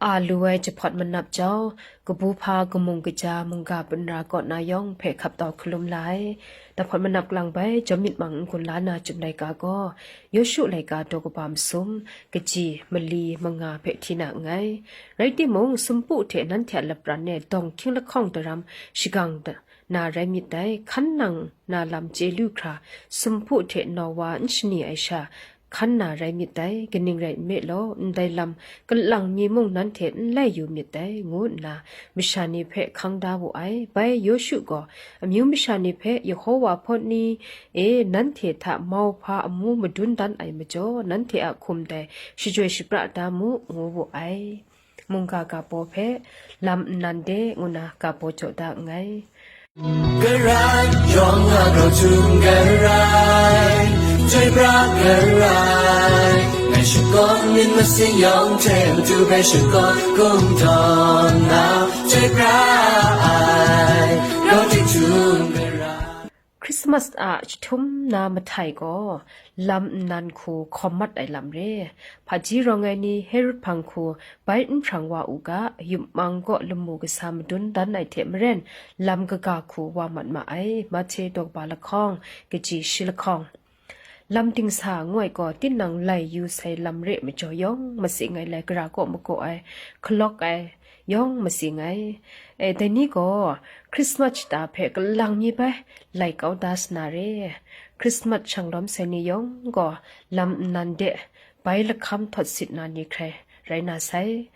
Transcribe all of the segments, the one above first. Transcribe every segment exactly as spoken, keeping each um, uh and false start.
A lu ai jahpawt manap jau, kabu hpa kamung kaja mungga punra kaw na yawng hpe hkap tau hkalum la ai. Jahpawt manap kalang bai jawm myit mang n-gun la na chyum laika gaw, Yawshu laika daw kaba masum, kaji, mali, manga hpe hti na nngai. Rai timung, sumpu hte nanhte a lapran e dawng hkying lahkawng daram shagang da-, na rai myit dai, hkan nang na lam chye lu hkra, sumpu hte Nowa n shani ai sha, hkan na rai myit dai, kaning rai nme law, ndai lam kalang mi mung nanhte n lai yu myit dai, ngu nna masha ni hpe hkang da wu ai. Bai Yawshu gaw amyu masha ni hpe, Yehowa hpawt ni e, nanhte hta mauhpa amu madun dan ai majaw, nanhte a hkum dai shajoi shapra da mu, ngu wu ai. Mungga ga baw hpe, lam nnan de, ngu na ga baw jaw da nngai. Karai, yawng a grau htum karai, chyoi pra karai, ngai shakawn myit masin yawng hte matu hpe shakawn kungdawn na, chyoi pra ai, grau htum karai. Christmas a jahtum na mahtai gaw lam nnan hku hkawm mat ai lam re. Hpaji rawng ai ni Herod hpang hku bai n hprang wa u ga, yum mang gaw lamu kasa madun dan ai hte maren, lam kaga hku wa mat ma ai. Mahte daw kaba lahkawng, kaji shi lahkawng. Lam dingsa ngu ai gaw, tinang lai yu sai lam re majaw yawng masing ai, lai gara kaw magaw ai, hkalawk ai, yawng masing ai. E, dai ni gaw Christmas shata hpe kalang mi bai lai kau da sa na re. Christmas shang lawm sai ni yawng gaw lam nnan de bai lahkam htawt sit na ni hkrai rai na sai.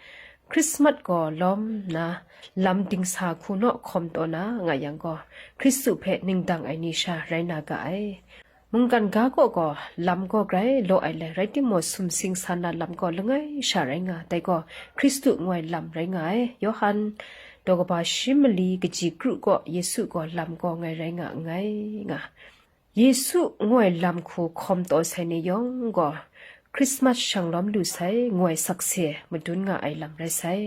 Christmas gaw lawm nna lam dingsa hku naw hkawm taw na nga yang gaw, Hkristu hpe ning dang ai ni sha rai na ga ai. Mungkan ga kaw gaw lam gaw grai law ai le, rai timung, sumsing sa na lam gaw langai sha rai nga, dai gaw Hkristu ngu ai lam rai nga ai. Yawhan daw kaba shi mali kaji kru gaw Yesu gaw lam gaw ngai rai nga nngai, nga. Yesu ngu ai lam hku hkawm taw sai ni yawng gaw, Christmas shang lawm lu sai, ngu ai sakse madun nga ai lam rai sai.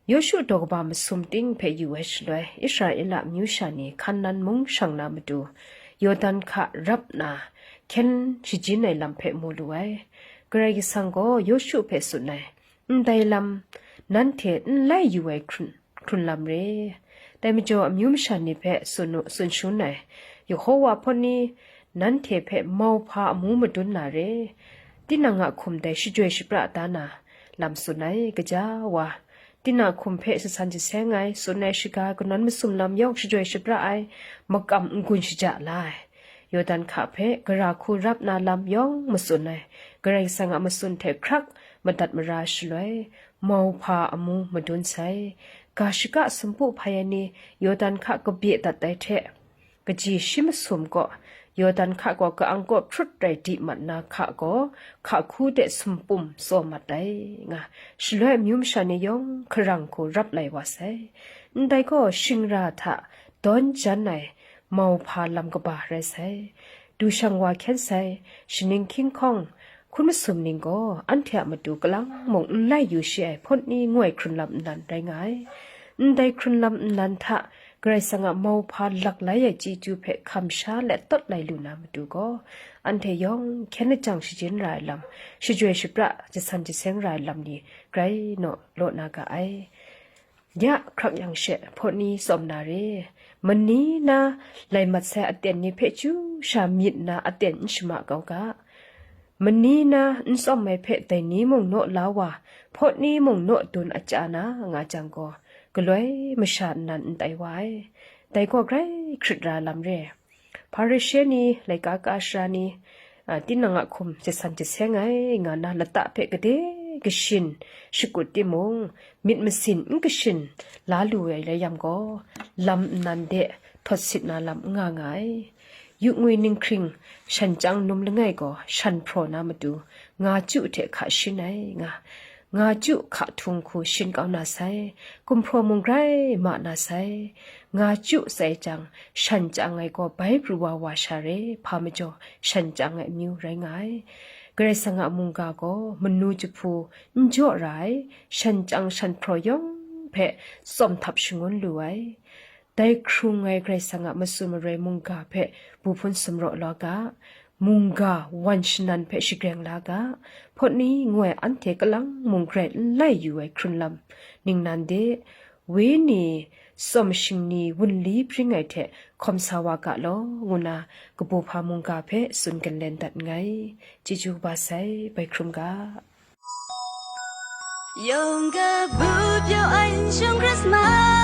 Yawshu daw kaba masum ting hpe yu ai shaloi, Israela amyu sha ni Hkanan mung shang na matu, Yawdan hka rap nna hkyen shajin ai lam hpe mu lu ai. Karai Kasang gaw Yawshu hpe tsun ai, "Ndai lam nanhte n lai yu ai hkrun, hkrun lam re. Dai majaw amyu masha ni hpe tsun u, tsun shangun ai, Yehowa hpawt ni nanhte hpe mauhpa amu madun na re. Tinang a hkum dai shajoi shapra da na lam tsun ai, gaja wa. Tinang a hkum hpe shasan jaseng ai, tsun ai shaga kanawn masum lam yawng shajoi shapra ai, makam n-gun shaja la ai. Yawdan hka hpe gara hku rap na lam yawng matsun ai, Karai Kasang a matsun hte hkrak madat mara shaloi, mauhpa amu madun sai. Ga shaka sumpu hpai ai ni Yawdan hka kabye dat ai hte, kaji shi masum gaw, Yawdan hka gaw ka-ang kaw hprut rai di mat na hka gaw, hka hku de sumpum tsaw mat ai," nga. Shaloi amyu masha ni yawng hkarang hku rap lai wa sai. Ndai gaw shingra hta dawn jan ai mauhpa lam kaba rai sai. Du shang wa hkyen sai, shaning hkying hkawng, hkun masum ning gaw anhte a matu kalang mung n lai yu shi ai hpawt ni ngu ai hkrun lam nnan rai nga ai. Ndai hkrun lam nnan hta Karai Kasang a mauhpa laklai ai chyeju hpe hkam sha let tawt lai lu na matu gaw, anhte yawng hkyen lajang shajin ra ai lam, shajoi shapra jasan jaseng ra ai lam ni grai naw law na ga ai. Ya hkrak yang she, hpawt ni tsawm na re. Mani na lai mat sai aten ni hpe chyu sha myit na aten n shama kau ga. Mani na n tsawm ai hpe dai ni mung naw la wa, hpawt ni mung naw dun a chya na nga jang gaw, galoi masha nnan n tai wa ai. Dai gaw grai hkrit ra lam re. Hparishe ni, laika ka sara ni, a, tinang a hkum jasan jaseng ai, nga na lata hpe gade kashin shakut timung, myit masin n kashin la lu ai rai yang gaw, lam nnan de htawt sit na lam n nga nga ai. Yu ngwi ninghkring shan chyang num langai gaw, shan hpraw na matu, nga chyu hte hka shin ai, nga. Nga chyu hka htung hku shin kau na sai, gumhpraw mung grai ma na sai. Nga chyu tsai jang, shan chyang ai gaw bai pru wa wa sha re, hpa majaw shan chyang ai amyu rai nga ai. Karai Kasang a mungga gaw manu jahpu n jaw ra ai, shan chyang shan hpraw yawng hpe tsawm htap shangun lu ai. Dai hkrung ai Karai Kasang a matsun maroi mungga hpe bu hpun sumraw law ga, mungga wan shanan hpe shagreng la ga, hpawt ni ngu ai anhte kalang mung grai n lai yu ai hkrun lam ningnan de, wenyi tsawm shingni wunli bring ai hte hkawm sa wa ga law, ngu na kabu hpa mungga hpe tsun ginlen dat nngai. Chyeju kaba sai, bai hkrum ga. Yawng kabu pyaw ai nshung Christmas.